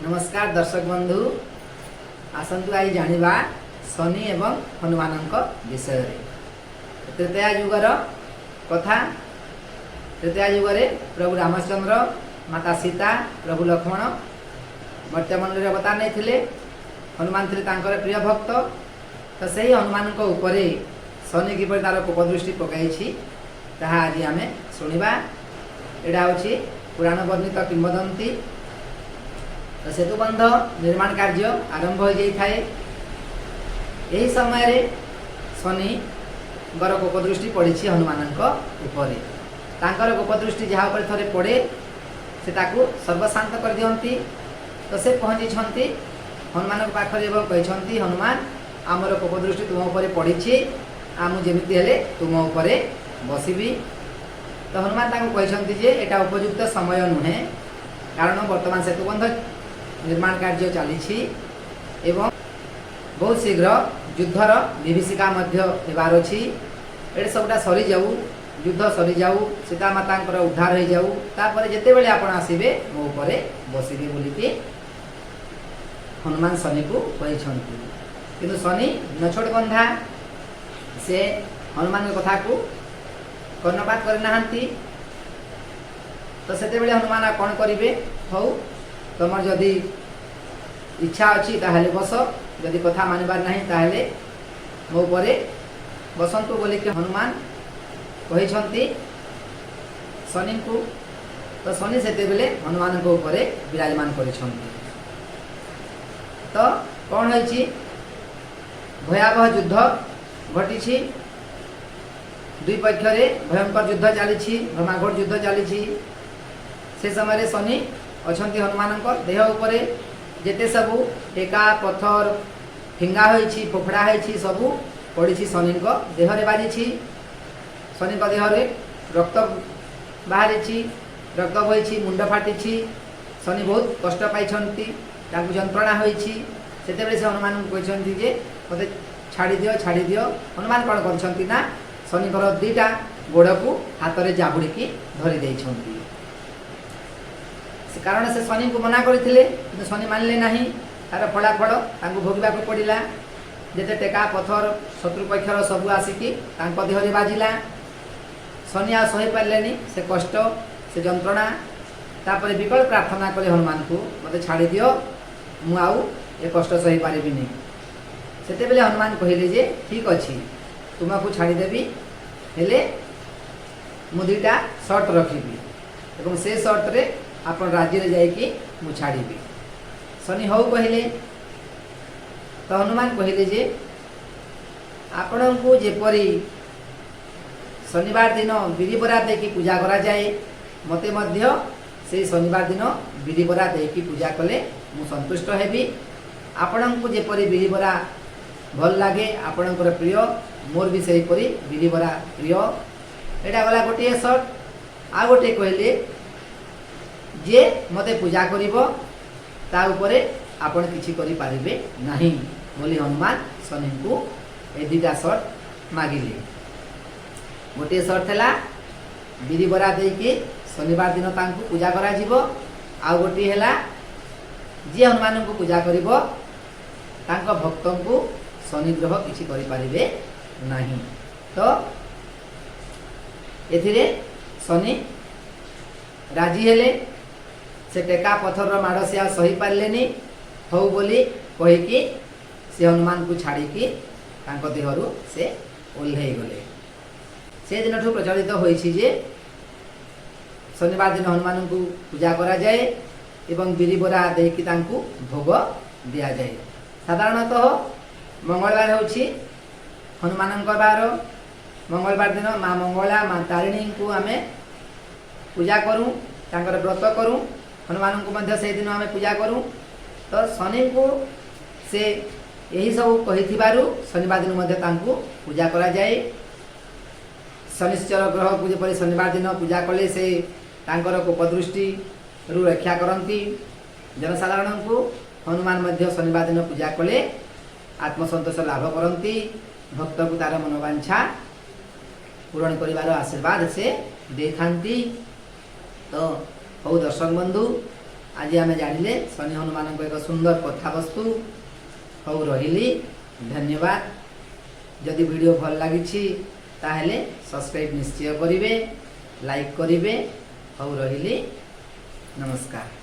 ନମସ୍କାର ଦର୍ଶକ ବନ୍ଧୁ, ଆସନ୍ତୁ ଆଜି ଜାଣିବା ଶନି ଏବଂ ହନୁମାନଙ୍କ ବିଷୟରେ। ତ୍ରେତୟା ଯୁଗର କଥା। ତ୍ରେତୟା ଯୁଗରେ ପ୍ରଭୁ ରାମଚନ୍ଦ୍ର, ମାତା ସୀତା, ପ୍ରଭୁ ଲକ୍ଷ୍ମଣ ମର୍ତ୍ତ୍ୟମଣ୍ଡଳରେ ଅବତାର ନେଇଥିଲେ। ହନୁମାନ ଥିଲେ ତାଙ୍କର ପ୍ରିୟ ଭକ୍ତ। ତ ସେହି ହନୁମାନଙ୍କ ଉପରେ ଶନି କିପରି ତାର କୋପଦୃଷ୍ଟି ପକାଇଛି, ତାହା ଆଜି ଆମେ ଶୁଣିବା। ଏଇଟା ହେଉଛି ପୁରାଣ ବର୍ଣ୍ଣିତ କିମ୍ବଦନ୍ତୀ। ତ ସେତୁବନ୍ଧ ନିର୍ମାଣ କାର୍ଯ୍ୟ ଆରମ୍ଭ ହୋଇଯାଇଥାଏ। ଏହି ସମୟରେ ଶନିଙ୍କର କୋପଦୃଷ୍ଟି ପଡ଼ିଛି ହନୁମାନଙ୍କ ଉପରେ। ତାଙ୍କର କୋପଦୃଷ୍ଟି ଯାହା ଉପରେ ଥରେ ପଡ଼େ, ସେ ତାକୁ ସର୍ବଶାନ୍ତ କରିଦିଅନ୍ତି। ତ ସେ ପହଞ୍ଚିଛନ୍ତି ହନୁମାନଙ୍କ ପାଖରେ ଏବଂ କହିଛନ୍ତି, "ହନୁମାନ, ଆମର କୋପଦୃଷ୍ଟି ତୁମ ଉପରେ ପଡ଼ିଛି ଆଉ ମୁଁ ଯେମିତି ହେଲେ ତୁମ ଉପରେ ବସିବି।" ତ ହନୁମାନ ତାଙ୍କୁ କହିଛନ୍ତି ଯେ ଏଇଟା ଉପଯୁକ୍ତ ସମୟ ନୁହେଁ, କାରଣ ବର୍ତ୍ତମାନ ସେତୁବନ୍ଧ ନିର୍ମାଣ କାର୍ଯ୍ୟ ଚାଲିଛି ଏବଂ ବହୁତ ଶୀଘ୍ର ଯୁଦ୍ଧର ବିଭୀଷିକା ମଧ୍ୟ ହେବାର ଅଛି। ଏଠି ସବୁଟା ସରିଯାଉ, ଯୁଦ୍ଧ ସରିଯାଉ, ସୀତା ମାତାଙ୍କର ଉଦ୍ଧାର ହେଇଯାଉ, ତାପରେ ଯେତେବେଳେ ଆପଣ ଆସିବେ, ମୋ ଉପରେ ବସିବେ ବୋଲିକି ହନୁମାନ ଶନିକୁ କହିଛନ୍ତି। କିନ୍ତୁ ଶନି ନଛୋଡ଼ ବନ୍ଧା। ସେ ହନୁମାନଙ୍କ କଥାକୁ କର୍ଣ୍ଣପାତ କରିନାହାନ୍ତି। ତ ସେତେବେଳେ ହନୁମାନ ଆଉ କ'ଣ କରିବେ? "ହଉ, ତମର ଯଦି ଇଚ୍ଛା ଅଛି ତାହେଲେ ବସ, ଯଦି କଥା ମାନିବାର ନାହିଁ ତାହେଲେ ମୋ ଉପରେ ବସନ୍ତୁ" ବୋଲିକି ହନୁମାନ କହିଛନ୍ତି ଶନିଙ୍କୁ। ତ ଶନି ସେତେବେଳେ ହନୁମାନଙ୍କ ଉପରେ ବିରାଜମାନ କରିଛନ୍ତି। ତ କ'ଣ ହେଇଛି? ଭୟାବହ ଯୁଦ୍ଧ ଘଟିଛି। ଦୁଇ ପକ୍ଷରେ ଭୟଙ୍କର ଯୁଦ୍ଧ ଚାଲିଛି, ଘମାଘୋଟ ଯୁଦ୍ଧ ଚାଲିଛି। ସେ ସମୟରେ ଶନି ଅଛନ୍ତି ହନୁମାନଙ୍କ ଦେହ ଉପରେ। ଯେତେ ସବୁ ଟେକା ପଥର ଫିଙ୍ଗା ହୋଇଛି, ଫୋଫଡ଼ା ହେଇଛି, ସବୁ ପଡ଼ିଛି, ଶନିଙ୍କ ଦେହରେ ବାଜିଛି। ଶନିଙ୍କ ଦେହରେ ରକ୍ତ ବାହାରିଛି, ରକ୍ତ ବହିଛି, ମୁଣ୍ଡ ଫାଟିଛି। ଶନି ବହୁତ କଷ୍ଟ ପାଇଛନ୍ତି, ତାଙ୍କୁ ଯନ୍ତ୍ରଣା ହୋଇଛି। ସେତେବେଳେ ସେ ହନୁମାନଙ୍କୁ କହିଛନ୍ତି ଯେ ମୋତେ ଛାଡ଼ିଦିଅ, ଛାଡ଼ିଦିଅ। ହନୁମାନ କ'ଣ କରିଛନ୍ତି ନା ଶନିଙ୍କର ଦୁଇଟା ଗୋଡ଼କୁ ହାତରେ ଜାବୁଡ଼ିକି ଧରି ଦେଇଛନ୍ତି। କାରଣ ସେ ଶନିଙ୍କୁ ମନା କରିଥିଲେ, କିନ୍ତୁ ଶନି ମାନିଲେ ନାହିଁ। ତାର ଫଳାଫଳ ତାଙ୍କୁ ଭୋଗିବାକୁ ପଡ଼ିଲା। ଯେତେ ଟେକା ପଥର ଶତ୍ରୁ ପକ୍ଷର ସବୁ ଆସିକି ତାଙ୍କ ଦେହରେ ବାଜିଲା। ଶନି ଆଉ ସହିପାରିଲେନି ସେ କଷ୍ଟ, ସେ ଯନ୍ତ୍ରଣା। ତାପରେ ବିକଳ ପ୍ରାର୍ଥନା କଲେ ହନୁମାନଙ୍କୁ, "ମୋତେ ଛାଡ଼ିଦିଅ, ମୁଁ ଆଉ ଏ କଷ୍ଟ ସହିପାରିବିନି।" ସେତେବେଳେ ହନୁମାନ କହିଲେ ଯେ ଠିକ୍ ଅଛି, ତୁମକୁ ଛାଡ଼ିଦେବି, ହେଲେ ମୁଁ ଦୁଇଟା ସର୍ତ୍ତ ରଖିବି ଏବଂ ସେ ସର୍ତ୍ତରେ ଆପଣ ରାଜିରେ ଯାଇକି ମୁଁ ଛାଡ଼ିବି। ଶନି ହଉ କହିଲେ। ତ ହନୁମାନ କହିଲେ ଯେ ଆପଣଙ୍କୁ ଯେପରି ଶନିବାର ଦିନ ବିରି ବରା ଦେଇକି ପୂଜା କରାଯାଏ, ମୋତେ ମଧ୍ୟ ସେଇ ଶନିବାର ଦିନ ବିରି ବରା ଦେଇକି ପୂଜା କଲେ ମୁଁ ସନ୍ତୁଷ୍ଟ ହେବି। ଆପଣଙ୍କୁ ଯେପରି ବିରି ବରା ଭଲ ଲାଗେ, ଆପଣଙ୍କର ପ୍ରିୟ, ମୋର ବି ସେହିପରି ବିରି ବରା ପ୍ରିୟ। ଏଇଟା ଗଲା ଗୋଟିଏ ସର୍ତ୍ତ। ଆଉ ଗୋଟିଏ କହିଲେ, ଯିଏ ମୋତେ ପୂଜା କରିବ ତା ଉପରେ ଆପଣ କିଛି କରିପାରିବେ ନାହିଁ ବୋଲି ହନୁମାନ ଶନିଙ୍କୁ ଏ ଦୁଇଟା ସର୍ତ୍ତ ମାଗିଲେ। ଗୋଟିଏ ସର୍ତ୍ତ ହେଲା ବିରି ବରା ଦେଇକି ଶନିବାର ଦିନ ତାଙ୍କୁ ପୂଜା କରାଯିବ। ଆଉ ଗୋଟିଏ ହେଲା ଯିଏ ହନୁମାନଙ୍କୁ ପୂଜା କରିବ, ତାଙ୍କ ଭକ୍ତଙ୍କୁ ଶନି ଗ୍ରହ କିଛି କରିପାରିବେ ନାହିଁ। ତ ଏଥିରେ ଶନି ରାଜି ହେଲେ। ସେ ଟେକା ପଥରର ମାଡ଼ ସେ ଆଉ ସହିପାରିଲେନି। ହଉ ବୋଲି କହିକି ସେ ହନୁମାନଙ୍କୁ ଛାଡ଼ିକି ତାଙ୍କ ଦେହରୁ ସେ ଓହ୍ଲେଇ ଗଲେ। ସେ ଦିନଠୁ ପ୍ରଚଳିତ ହୋଇଛି ଯେ ଶନିବାର ଦିନ ହନୁମାନଙ୍କୁ ପୂଜା କରାଯାଏ ଏବଂ ବିରି ବରା ଦେଇକି ତାଙ୍କୁ ଭୋଗ ଦିଆଯାଏ। ସାଧାରଣତଃ ମଙ୍ଗଳବାର ହେଉଛି ହନୁମାନଙ୍କ ବାର। ମଙ୍ଗଳବାର ଦିନ ମା ମଙ୍ଗଳା, ମା ତାରିଣୀଙ୍କୁ ଆମେ ପୂଜା କରୁ, ତାଙ୍କର ବ୍ରତ କରୁ। ହନୁମାନଙ୍କୁ ମଧ୍ୟ ସେଇଦିନ ଆମେ ପୂଜା କରୁ। ତ ଶନିଙ୍କୁ ସେ ଏହିସବୁ କହିଥିବାରୁ ଶନିବାର ଦିନ ମଧ୍ୟ ତାଙ୍କୁ ପୂଜା କରାଯାଏ। ଶନିଶ୍ଚର ଗ୍ରହକୁ ଯେପରି ଶନିବାର ଦିନ ପୂଜା କଲେ ସେ ତାଙ୍କର କୋପଦୃଷ୍ଟିରୁ ରକ୍ଷା କରନ୍ତି ଜନସାଧାରଣଙ୍କୁ, ହନୁମାନ ମଧ୍ୟ ଶନିବାର ଦିନ ପୂଜା କଲେ ଆତ୍ମସନ୍ତୋଷ ଲାଭ କରନ୍ତି। ଭକ୍ତକୁ ତାର ମନୋବାଞ୍ଛା ପୂରଣ କରିବାର ଆଶୀର୍ବାଦ ସେ ଦେଇଥାନ୍ତି। ତ ହଉ ଦର୍ଶକ ବନ୍ଧୁ, ଆଜି ଆମେ ଜାଣିଲେ ଶନି ହନୁମାନଙ୍କ ଏକ ସୁନ୍ଦର କଥାବସ୍ତୁ। ହଉ, ରହିଲି, ଧନ୍ୟବାଦ। ଯଦି ଭିଡ଼ିଓ ଭଲ ଲାଗିଛି, ତାହେଲେ ସବସ୍କ୍ରାଇବ୍ ନିଶ୍ଚୟ କରିବେ, ଲାଇକ୍ କରିବେ। ହଉ, ରହିଲି, ନମସ୍କାର।